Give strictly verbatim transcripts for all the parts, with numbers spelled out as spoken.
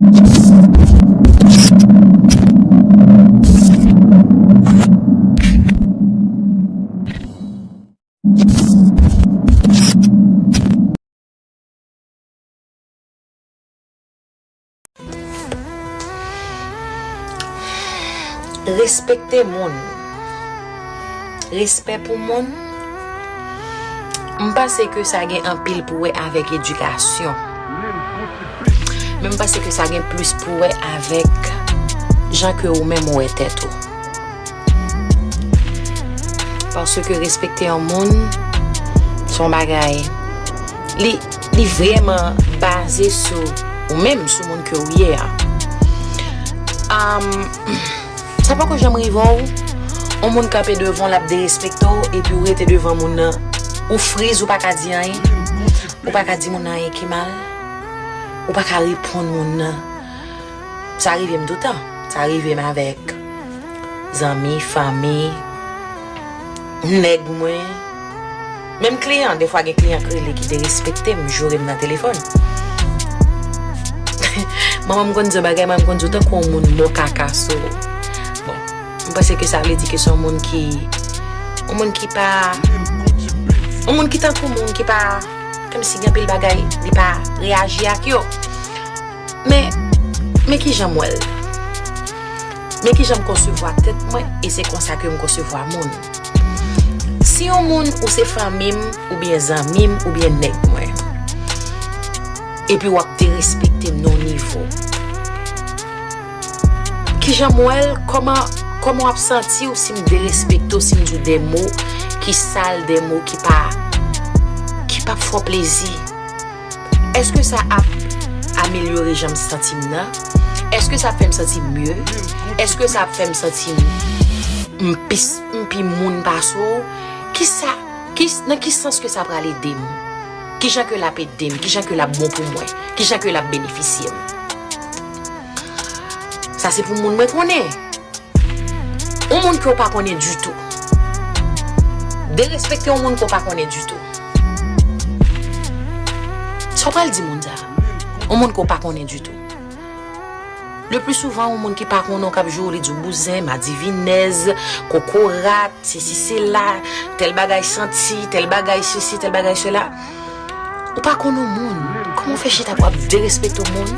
Respekte moun. Respè pou moun. M panse ke sa gen anpil pou wè avèk edikasyon. Men m panse ke sa gen plis pou wè avèk jan ke ou menm ou wè tèt ou. Paske respekte yon moun, se yon bagay, li, li vrèman baze sou ou menm, sou moun ke ou ye a. Am, sa poko janm rive w, yon moun kanpe devan w, l ap derespekte w, epi ou rete devan moun nan, ou friz, ou pa ka di anyen, ou pa ka di moun nan anyen ki mal, ou pa ka reponn moun nan. Sa rive m toutan. Sa rive m avèk zanmi, fanmi, nèg mwen. Menm kliyan, defwa gen kliyan k rele ki derespekte m, joure m nan telefòn. Manman m konn di yon bagay, manman m konn di w tankou yon moun mò kaka, so. Bon, m panse ke sa vle di ke se yon moun ki, yon moun ki pa, yon moun ki tankou moun ki pa, kòmsi gen anpil bagay, li pa reyaji ak yo. Men, men kijan m wè l. Men kijan m konsevwa tèt mwen, e se konsa ke m konsevwa moun. Si yon moun ou se fanmi m, oubyen zanmi m, oubyen nèg mwen, epi w ap derespekte m nan yon nivo, kijan m wè l, kòman, kòman w ap santi w si m derespekte w, si m di w de mo ki sal, de mo ki pa, ki p ap fè w plezi? Èske sa ap amelyore jan m santi m nan? Èske sa ap fè m santi m mye? Èske sa ap fè m santi m, m pi, m pi moun pase w? Kisa, ki, nan ki sans ke sa pral ede m? Kijan ke l ap ede m? Kijan ke l ap bon pou mwen? Kijan ke l ap benefisye m? Sa se pou moun mwen konnen. Yon moun ke w pa konnen ditou. Derespekte yon moun ke w pa konnen ditou. Sa w pral di moun sa a? Yon moun ke w pa konnen ditou. Le pli souvan, yon moun ki pa konnen w k ap joure w, li di w bouzen, madivinèz, kokorat, sesi sela, tèl bagay santi, tèl bagay sesi, tèl bagay sela. Ou pa konn yon moun. Kòman w fè chita pou w ap derespekte yon moun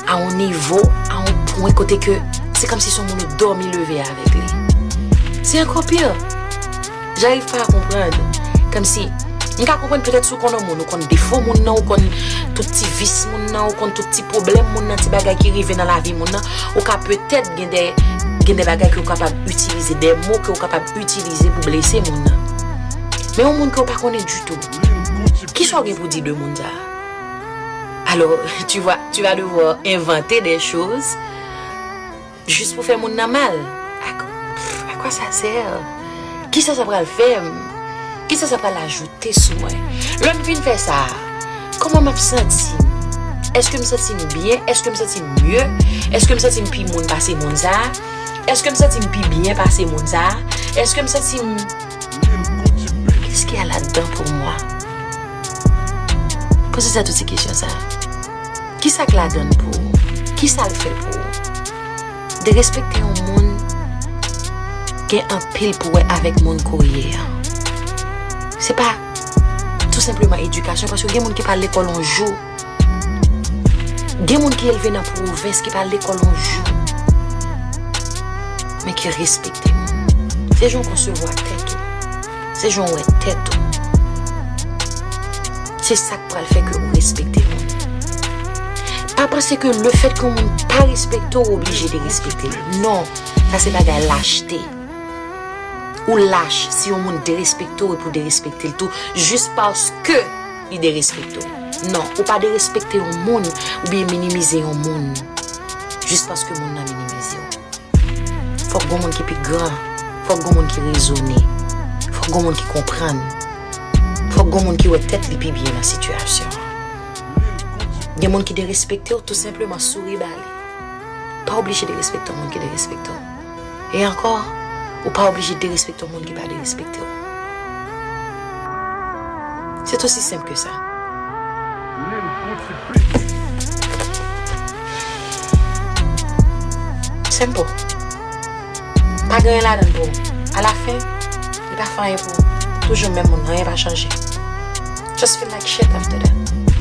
a yon nivo, a yon pwen kote ke se kòmsi se yon moun ou dòmi leve avèk li? Se ankò pi. J'arrive pas à comprendre. Kòmsi, m ka konprann petèt si w konn yon moun, ou konn defo moun nan, ou konn tout ti vis moun nan, ou konn tout ti pwoblèm moun nan, ti bagay ki rive nan lavi moun nan, ou ka petèt gen de, gen de bagay ke w kapab itilize, de mo ke w kapab itilize pou blese moun nan. Men yon moun ke w pa konnen ditou, kisa w gen pou di de moun sa a? Alors, tu vas, tu vas devoir inventer des choses juste pou fè moun nan mal. À, à quoi ça sert? Kisa sa pral fè m? Kisa sa pral ajoute sou mwen? Lè m fin fè sa, kòman m ap santi m? Èske m santi m byen? Èske m santi m mye? Èske m santi m pi moun pase moun sa a? Èske m santi m pi byen pase moun sa a? Èske m santi m Qu'est-ce qu'il y a là-dedans pour moi? Poze tèt ou ti kesyon sa a. Kisa k ladan l pou ou? Kisa l fè pou ou? Derespekte yon moun gen anpil pou wè avèk moun ke w ye a. Se pa tou senpleman edikasyon, paske gen moun ki pa al lekòl yon jou. Gen moun ki elve nan pwovens ki pa al lekòl yon jou, men ki respekte moun. Se jan w konsevwa tèt ou. Se jan w wè tèt ou. Se sa k pral fè ke ou respekte moun. Pa panse ke lefètke yon moun pa respekte w, ou oblije derespekte l. Non, sa se bagay lachte. Ou lach si yon moun derespekte w epi w derespekte l tou, jis paske li derespekte w. Non, ou pa derespekte yon moun oubyen minimize yon moun jis paske moun nan minimize w. Fòk gon moun ki pi gran, fòk gon moun ki rezone, fòk gon moun ki konprann, fòk gon moun ki wè tèt li pi byen nan sitiyasyon an. Gen moun ki derespekte w, tou senpleman souri ba li. Pa oblije derespekte yon moun ki derespekte w. E ankò, ou pa oblije derespekte yon moun ki pa derespekte w. C'est aussi simple que ça. Simple. Pa gen anyen ladan l pou ou. Alafen, li pa fè anyen pou ou. Toujou menm moun, anyen pa chanje. Just feel like shit after that.